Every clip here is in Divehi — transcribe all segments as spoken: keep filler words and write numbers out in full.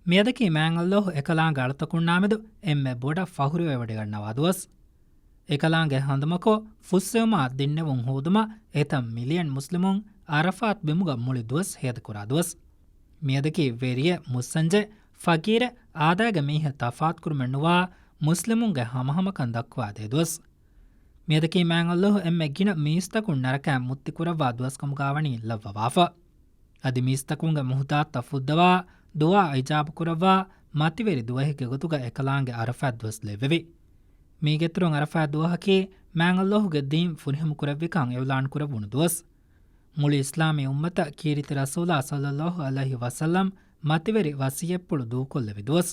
މިއަދަކީ މާތް ﷲ އެކަލާނގެ އަޅުތަކުންނާމެދު އެންމެ ބޮޑަށް ފަޚުރުވެވަޑައިގަންނަވާ ދުވަސް. އެކަލާނގެ ހަނދުމަކޮށް، ފުއްސެވުމާ ދިންނެވުން ހޯދުމަށް އެތައް މިލިއަން މުސްލިމުން ޢަރަފާތް ބިމުގަ މުޅި ދުވަސް ހޭދަކުރާ ދުވަސް. މިއަދަކީ ވެރިއެއް، މުއްސަންޖެއް، ފަޤީރެއް، އާދައިގެ މީހެއް ތަފާތުކުރުމެއް ނުވާ މުސްލިމުންގެ ހަމަހަމަކަން ދައްކަވާދޭ ދުވަސް. މިއަދަކީ މާތް ﷲ އެންމެ ގިނަ މީސްތަކުން ނަރަކައިން މުއްތި ކުރައްވާ ދުވަސްކަމުގާވަނީ ލައްވަވާފަ. އަދި މީސްތަކުންގެ މުހުތާޖުތައް ފުއްދަވާ، ދުޢާ އިޖާބަ ކުރައްވާ މަތިވެރި ދުވަހެއްގެ ގޮތުގަ އެކަލާނގެ ޢަރަފާތް ދުވަސް ލެއްވެވި. މީގެއިތުރުން ޢަރަފާތް ދުވަހަކީ މާތް ﷲ ގެ ދީން ފުރިހަމަ ކުރެއްވިކަން އިޢުލާން ކުރެއްވުނު ދުވަސް. މުޅި އިސްލާމީ އުއްމަތަށް ކީރިތި ރަސޫލާ ޞައްލައްލާހު ޢަލައިހި ވަސައްލަމް މަތިވެރި ވަޞިއްޔަތްޕުޅު ދޫކޮށްލެވި ދުވަސް.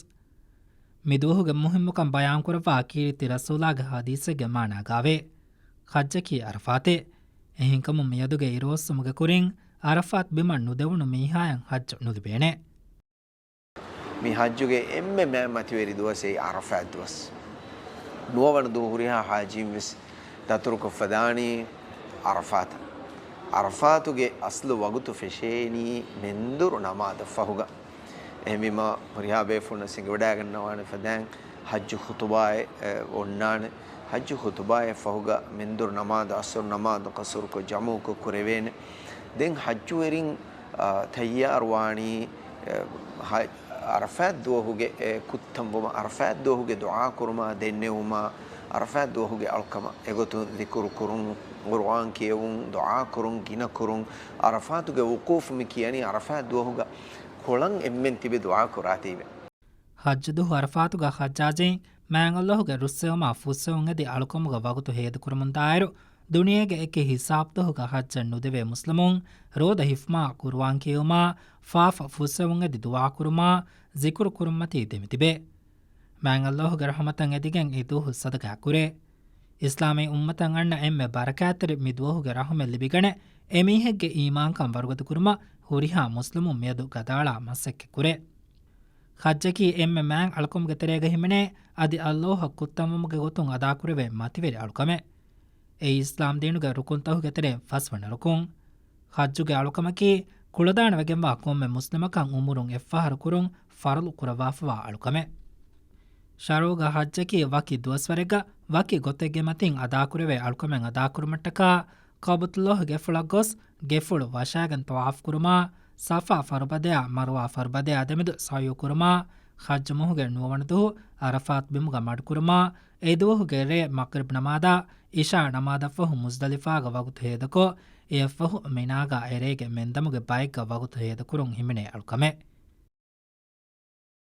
މި ދުވަހުގެ މުހިއްމުކަން ބަޔާންކުރައްވާ ކީރިތި ރަސޫލާގެ ޙަދީޘެއްގެ މާނާގާވޭ، ޙައްޖަކީ ޢަރަފާތޭ. އެހެންކަމުން މިއަދުގެ އިރުއޮއްސުމުގެ ކުރިން ޢަރަފާތް ބިމަށް ނުދެވުނު މީހާއަށް ޙައްޖު ނުލިބޭނެ. މި ޙައްޖުގެ އެންމެ މާތް މަތިވެރި ދުވަސް އެއީ ޢަރަފާތް ދުވަސް. ނުވަވަނަ ދުވަހު ހުރިހާ ޙާޖީން ވެސް ދަތުރުކޮށްފަދާނީ ޢަރަފާތަށް. ޢަރަފާތުގެ އަސްލު ވަގުތު ފެށޭނީ މެންދުރު ނަމާދަށް ފަހުގަ. އެހެންވީމަ، ހުރިހާ ބޭފުޅުންނަށް އެނގިވަޑައިގަންނަވާނެ ފަދައިން ޙައްޖު ޚުޠުބާއެއް، އެ، އޮންނާނެ. ޙައްޖު ޚުޠުބާއެއް ފަހުގަ މެންދުރު ނަމާދު، ޢަޞްރު ނަމާދު ޤަޞުރުކޮށް ޖަމުޢުކޮށް ކުރެވޭނެ. ދެން ޙައްޖުވެރިން، އާ، ތައްޔާރުވާނީ، އެ، ޙަ-، ޢަރަފާތް ދުވަހުގެ، އެ، ކުއްތަންވުމަށް، ޢަރަފާތް ދުވަހުގެ ދުޢާކުރުމާ ދެންނެވުމާ، ޢަރަފާތް ދުވަހުގެ އަޅުކަމަށް. އެގޮތުން ޛިކުރު ކުރުން، ޤުރުއާން ކިޔެވުން، ދުޢާކުރުން، ގިނަކުރުން. ޢަރަފާތުގެ ވުޤޫފު މި ކިޔަނީ ޢަރަފާތް ދުވަހުގަ ކޮޅަށް އެންމެން ތިބި ދުޢާ ކުރާތީވެ. ޙައްޖު ދުވަހު ޢަރަފާތުގަ ޙައްޖާޖީން މާތް ﷲ ގެ ރުއްސެވުމާ ފުއްސެވުން އެދި އަޅުކަމުގަ ވަގުތު ހޭދަކުރަމުން ދާއިރު، ދުނިޔޭގެ އެކި ޙިސާބު ދުވަހުގަ ޙައްޖަށް ނުދެވޭ މުސްލިމުން ރޯދަ ހިފުމާ، ޤުރުއާން ކިޔެވުމާ، ފާފަ ފުއްސެވުން އެދި ދުޢާކުރުމާ، ޒިކުރު ކުރުމަތީ ދެމިތިބޭ. މާތް ﷲ ގެ ރަޙުމަތަށް އެދިގެން އެ ދުވަހު ޞަދަޤާ ކުރޭ. އިސްލާމީ އުއްމަތަށް އަންނަ އެންމެ ބަރަކާތްތެރި މި ދުވަހުގެ ރަޙުމަތް ލިބިގަނެ، އެމީހެއްގެ އީމާންކަން ވަރުގަދަކުރުމަށް ހުރިހާ މުސްލިމުން މިއަދު ގަދައަޅާ މަސައްކަތް ކުރޭ. ޙައްޖަކީ އެންމެ މާތް އަޅުކަމުގެ ތެރޭގަ ހިމެނޭ، އަދި ﷲ އަށް ކުއްތަންވުމުގެ ގޮތުން އަދާކުރެވޭ މަތިވެރި އަޅުކަމެއް. އެއީ އިސްލާމް ދީނުގެ ރުކުންތަކުގެ ތެރެއިން ފަސްވަނަ ރުކުން. ޙައްޖުގެ އަޅުކަމަކީ، ކުޅަދާނަވެގެންވާ ކޮންމެ މުސްލިމަކަށް އުމުރުން އެއްފަހަރު ކުރުން ފަރުޟު ކުރައްވާފަވާ އަޅުކަމެއް. ޝަރުޢުގަ ޙައްޖަކީ ވަކި ދުވަސްވަރެއްގަ ވަކި ގޮތެއްގެ މަތިން އަދާކުރެވޭ އަޅުކަމެއް އަދާކުރުމަށްޓަކާ، ކަޢުބަތުﷲ ގެފުޅަށް ގޮސް، ގެފުޅު ވަށާގެން ޠަވާފު ކުރުމާ، ޞަފާ ފަރުބަދަޔާ މަރުވާ ފަރުބަދަޔާ ދެމެދު ސަޢުޔު ކުރުމާ، ޙައްޖު މަހުގެ ނުވަވަނަ ދުވަހު ޢަރަފާތު ބިމުގަ މަޑުކުރުމާ، އެ ދުވަހުގެ ރޭ މަޣްރިބް ނަމާދާ، ޢިޝާ ނަމާދަށްފަހު މުޒްދަލިފާގަ ވަގުތު ހޭދަކޮށް، އެއަށްފަހު މިނާގަ އެރޭގެ މެންދަމުގެ ބައެއްގަ ވަގުތު ހޭދަކުރުން ހިމެނޭ އަޅުކަމެއް.